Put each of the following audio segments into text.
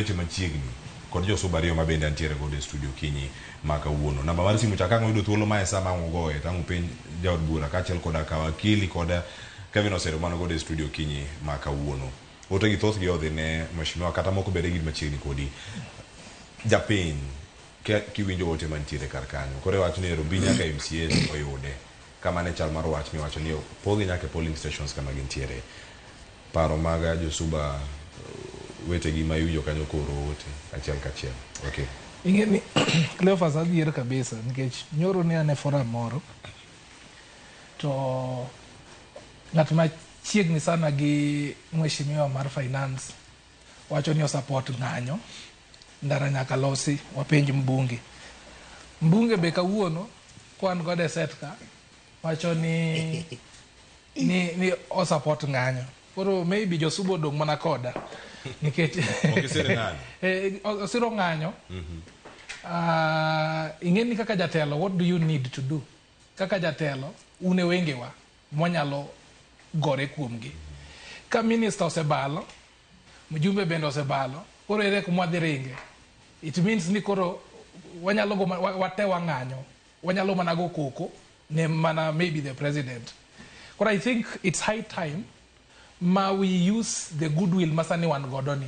Weche machiegni kod josuba ariyo ma bende antiere godo e studio kinyi ma kawuono. Namba mar simu cha ka ang' uyudo thuolo ma e sa ma ang' ugoye to ang' upenj jaod bura kaachiel koda ka wakili kod Kevin Osero man godo e studio kinyi ma kawuono. Ote gi thothgi odhi ne mheshimiwa kata moko bende gin machiegni kodi. Japiny kiwinjo ote mantiere kar kanyo. Koro iwacho ni ero bi nyaka MCAs oyude. Kamano e chal mar wach miwacho ni opogi nyaka e polling stations kama gintiere. Paro maga josuba wetegi ma iwinjo kanyo koro ote achiel kachiel. Okay. Ing'e ni Cleophas adhier kabisa nikech nyoro ne an e forum moro to ng'at machiegni sana gi mheshimiwa mar finance wacho ni osupport ng'anyo ndara nyaka losi wapenj mbunge. Mbunge be kawuono kwan godo e set ka wacho ni o support ng'anyo. Koro maybe josubo odong' mana koda nikech Ok isir ng'anyo. Osiro ng'anyo. Ing'e ni kaka jatelo, what do you need to do? Kaka jatelo, un e wengewa mwanyalo gore kuomgi. Ka minister osebalo, mjumbe bende osebalo, koro ere kuma wadhi ringe? It means ni koro wanyalo go wate wang'anyo, wanyalo mana go koko ne mana maybe the president. Koro I think it's high time ma we use the goodwill masani wan godo ni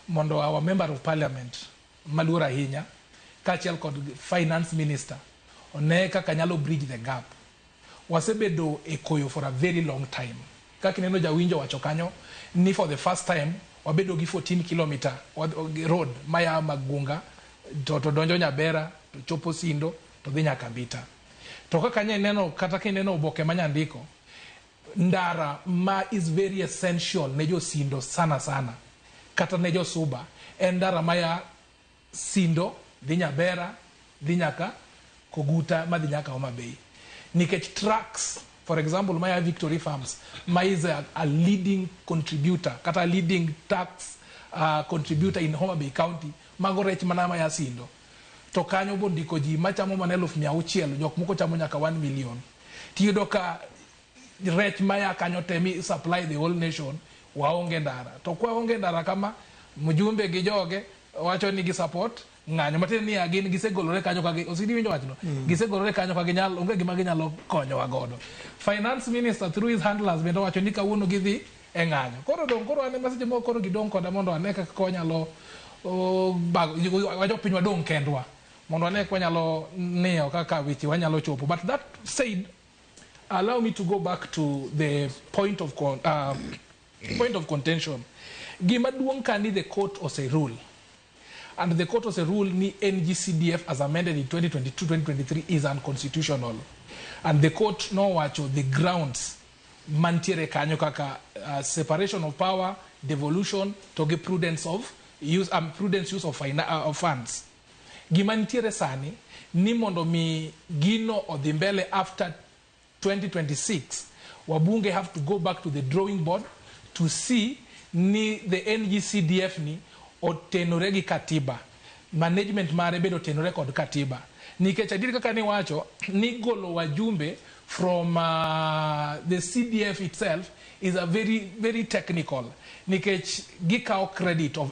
mondo our member of parliament maluor ahinya kaachiel kod finance minister one kaka nyalo bridge the gap. Wasebedo e koyo for a very long time. Kaka ineno jawinjo wacho kanyo ni for the first time wabedo gi 14 kilometer road maya Magunga to donjo Nyabera to chopo Sindo to dhi nyaka Mbita. To kaka ineno kata kineno oboke manyandiko ndara ma is very essential ne jo Sindo sana sana kata ne josuba en ndara maya Sindo dhi Nyabera dhi nyaka Koguta madhi nyaka Homa Bay. Nikech trucks for example maya Victory Farms ma is a leading contributor kata leading tax contributor in Homa Bay County mago rech mana maya Sindo. To kanyo bondiko ji machamo mana 600,000 jok moko chamo nyaka 1 million. Tiyudo ka rech maya kanyo te mi supply the whole nation waonge ndara. To kwa onge ndara kama mjumbe gi joge wacho ni gi support ng'anyo matiende niya gin gisegolore kanyo ka osidi winjo wachno. Gisegolore kanyo ka ginyal onge gima ginyalo konyowa godo. Finance minister through his handlers bende owacho ni kawuono gidhi e ng'anyo. Koro dong' koro an ema seche moko koro gidong' koda mondo ane kaka wanyalo jopiny wadong' kendwa mondo wane kaka wanyalo ng'iyo kaka weche wanyalo chopo. But that said, allow me to go back to the point of contention. Gima duong' ka ni the court ose rule. And the court ose rule ni NGCDF as amended in 2022-2023 is unconstitutional. And the court nowacho the grounds mantiere kanyo kaka separation of power, devolution, to gi prudence of use, prudence use of funds. Gima nitiere sani ni mondo mi gino odhi mbele after 2026, wabunge have to go back to the drawing board to see ni the NGCDF ni otenore gi katiba. Management mare bende otenore kod katiba. Nikech adier kaka niwacho ni golo wajumbe from the CDF itself is a very, very technical. Nikech gikawo credit of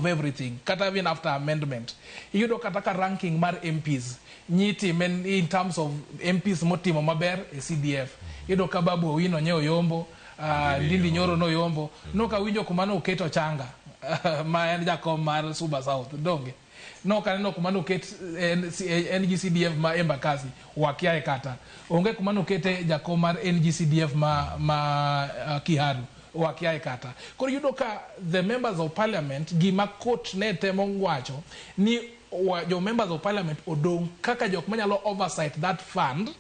everything, kata even after amendment. Iyudo kata ka ranking mar MPs, nyitime in terms of MPs motimo maber e CDF. Iyudo ka Babu Owino nye oyombo, Ndindi Nyoro noyombo. Nokawinjo kuma noketo Changa, ma en jakom mar Suba South, donge? Nokaneno kuma noket NGCDF ma Embakasi, wakiae kata. Onge kuma nokete jakom mar NGCDF ma Kiharu, wakiae kata. Koro iyudo ka the members of parliament, gima court ne temo wacho ni jo members of parliament odong' kaka jok manyalo oversight that fund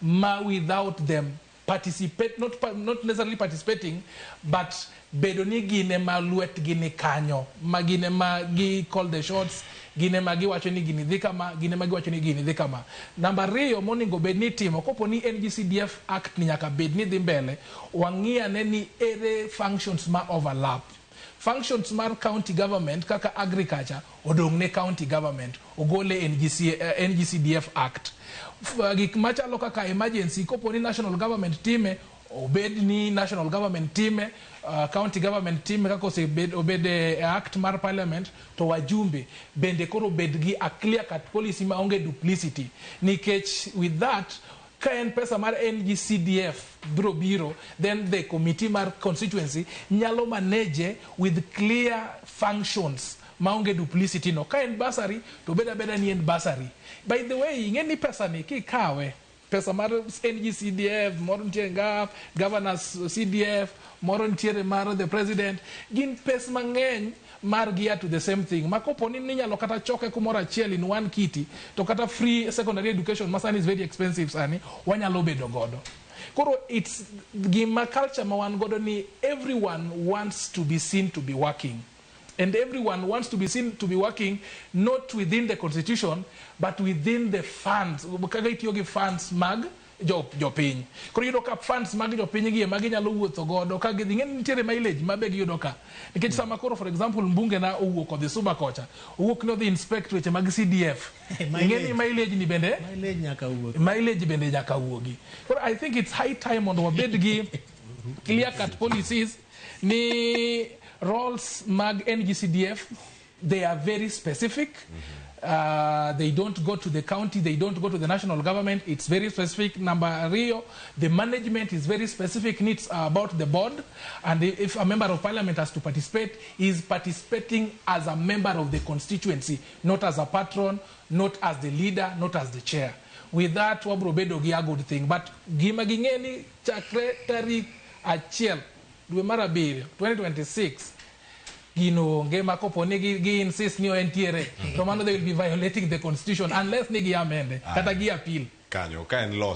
ma without them participate, not necessarily participating, but bedo ni gin ema lwetgi ni kanyo, ma gin ema gi call the shots, gin ema giwacho ni gini dhi kama, gin ema giwacho ni gini dhi kama. Namba ariyo monego bed ni itimo, kopo ni NGCDF Act ni nyaka bed ni dhi mbele, wang'i ane ni ere functions ma overlap. Functions mar county government kaka agriculture odong' ne county government, ogole NGCDF Act. Gik machalo kaka emergency, kopo ni national government time, Obed ni national government time, county government time kaka osebed obed e act mar parliament, to wajumbe bende koro bed gi a clear cut policy maonge duplicity, nikech with that, ka en pesa mar NGCDF biro biro, then the committee mar constituency nyalo manage with clear functions maonge duplicity no. Ka en bursary, to bed abeda ni en bursary. By the way, ing'e ni pesa ni kikawe, pesa mar NGCDF moro nitie, NGAAF, governors CDF moro nitiere, mar the president, gin pes mang'eny mar gear to the same thing, ma kopo ni ninyalo kata choke kumoro achiel in one kitty, to kata free secondary education ma sani is very expensive, sani wanyalo bedo godo. Koro it's gima culture ma wan godo ni everyone wants to be seen to be working, and everyone wants to be seen to be working not within the constitution but within the funds, kaka itiyo gi funds mag jopiny. Koro iyudo ka funds mag jopiny gi ema ginyalo wuotho godo ka gidhi. Ing'e ni nitiere mileage ma be giyudo ka, nikech sama koro, for example, mbunge na owuok odhi Suba kocha, owuok ni odhi inspect weche mag CDF, ing'e ni mileage ni bende mileage nyaka wuok. Mileage bende nyaka wuogi. Koro I think it's high time mondo wabed gi clear cut policies ni roles mag NGCDF, they are very specific. They don't go to the county, they don't go to the national government. It's very specific. Number ariyo, the management is very specific needs about the board. And if a member of parliament has to participate, he is participating as a member of the constituency, not as a patron, not as the leader, not as the chair. With that, wabro bedo gi a good thing. But gima ging'e ni chakre tarik 1 dwe mar 7 2026, gino onge. Ma kopo ni gi insist ni entiere, to mano they will be violating the constitution unless ni gi amende kata gi appeal. Kanyo ka en loss.